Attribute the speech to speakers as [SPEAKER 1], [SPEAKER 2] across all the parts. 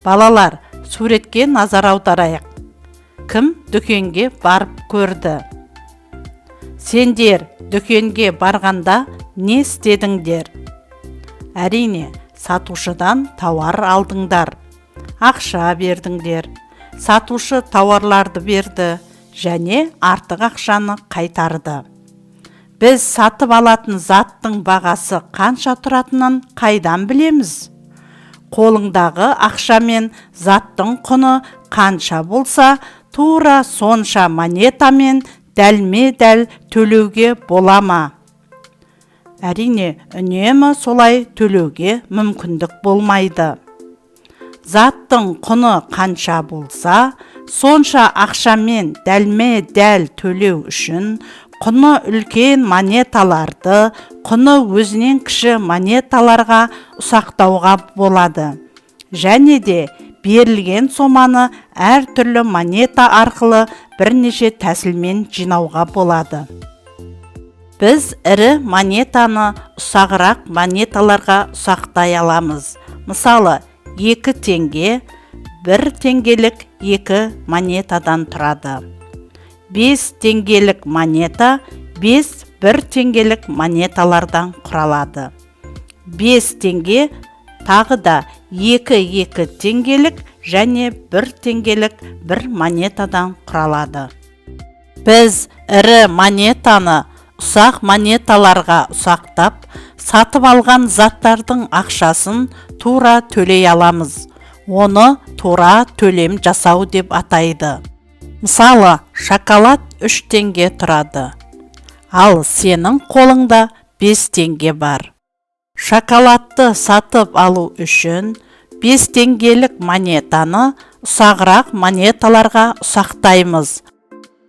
[SPEAKER 1] Балалар, суретке назар аударайық. Кім дүкенге барып көрді? Сендер дүкенге барғанда не істедіңдер? Әрине, сатушыдан тауар алдыңдар, ақша бердіңдер. Сатушы тауарларды берді және артық ақшаны қайтарды. Біз сатып алатын заттың бағасы қанша тұратынын қайдан білеміз? Қолыңдағы ақшамен заттың құны қанша болса, тура сонша монетамен дәлме-дәл төлеуге бола ма? Әрине, үнемі солай төлеуге мүмкіндік болмайды. Заттың құны қанша болса, сонша ақшамен дәлме-дәл төлеу үшін құны үлкен монеталарды құны өзінен кіші монеталарға ұсақтауға болады және де берілген соманы әртүрлі монета арқылы бірнеше тәсілмен жинауға болады. Біз ірі монетаны ұсағырақ монеталарға ұсақтай аламыз. Мысалы, 2 теңге 1 теңгелік 2 монетадан тұрады. 5 теңгелік монета 5 1 теңгелік монеталардан құралады. 5 теңге тағы да 2 2 теңгелік және 1 теңгелік бір монетадан құралады. Біз ірі монетаны ұсақ монеталарға ұсақтап, сатып алған заттардың ақшасын тура төлей аламыз. Оны тура төлем жасау деп атайды. Мысалы, шоколад 3 теңге тұрады, ал сенің қолыңда 5 теңге бар. Шоколадты сатып алу үшін 5 теңгелік монетаны ұсағырақ монеталарға ұсақтаймыз.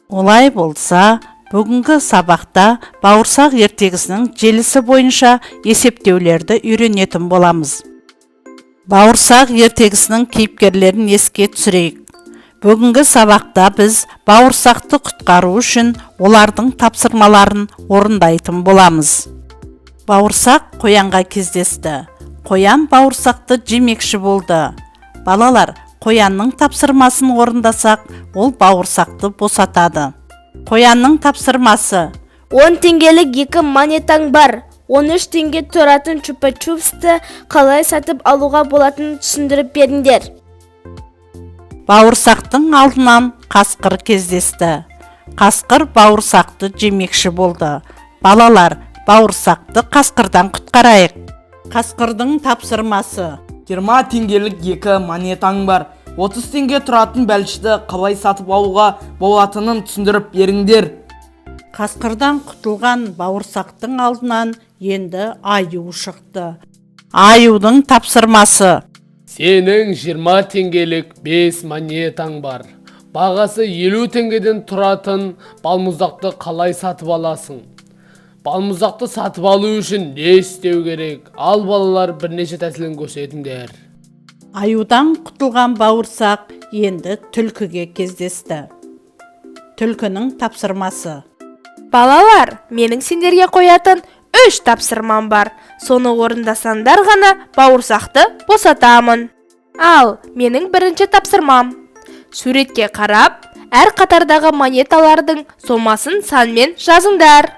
[SPEAKER 1] Олай болса, бүгінгі сабақта «Бауырсақ» ертегісінің желісі бойынша есептеулерді үйренетін боламыз. «Бауырсақ» ертегісінің кейіпкерлерін еске түсірейік. Бүгінгі сабақта біз бауырсақты құтқару үшін олардың тапсырмаларын орындайтын боламыз. Бауырсақ қоянға кездесті. Қоян бауырсақты жемекші болды. Балалар, қоянның тапсырмасын орындасақ, ол бауырсақты босатады. Қоянның тапсырмасы:
[SPEAKER 2] 10 теңгелік екі монетаң бар. 13 теңге тұратын чупа-чупсты қалай сатып алуға болатынын түсіндіріп беріңдер.
[SPEAKER 1] Бауырсақтың алдынан қасқыр кездесті. Қасқыр бауырсақты жемекші болды. Балалар, бауырсақты қасқырдан құтқарайық. Қасқырдың тапсырмасы:
[SPEAKER 3] 20 теңгелік екі монетаң бар. 30 теңге тұратын бәлішті қалай сатып алуға болатынын түсіндіріп беріңдер.
[SPEAKER 1] Қасқырдан құтылған бауырсақтың алдынан енді аю шықты. Аюдың тапсырмасы:
[SPEAKER 4] Сенің 20 теңгелік 5 монетаң бар. Бағасы 50 теңгеден тұратын балмұздақты қалай сатып аласың? Балмұздақты сатып алу үшін не істеу керек? Ал балалар, бірнеше тәсілін көрсетіңдер.
[SPEAKER 1] Аюдан құтылған бауырсақ енді түлкіге кездесті. Түлкінің тапсырмасы:
[SPEAKER 2] Балалар, менің сендерге қоятын үш тапсырмам бар. Соны орындасаңдар ғана бауырсақты босатамын. Ал, менің бірінші тапсырмам. Суретке қарап, әр қатардағы монеталардың сомасын санмен жазыңдар.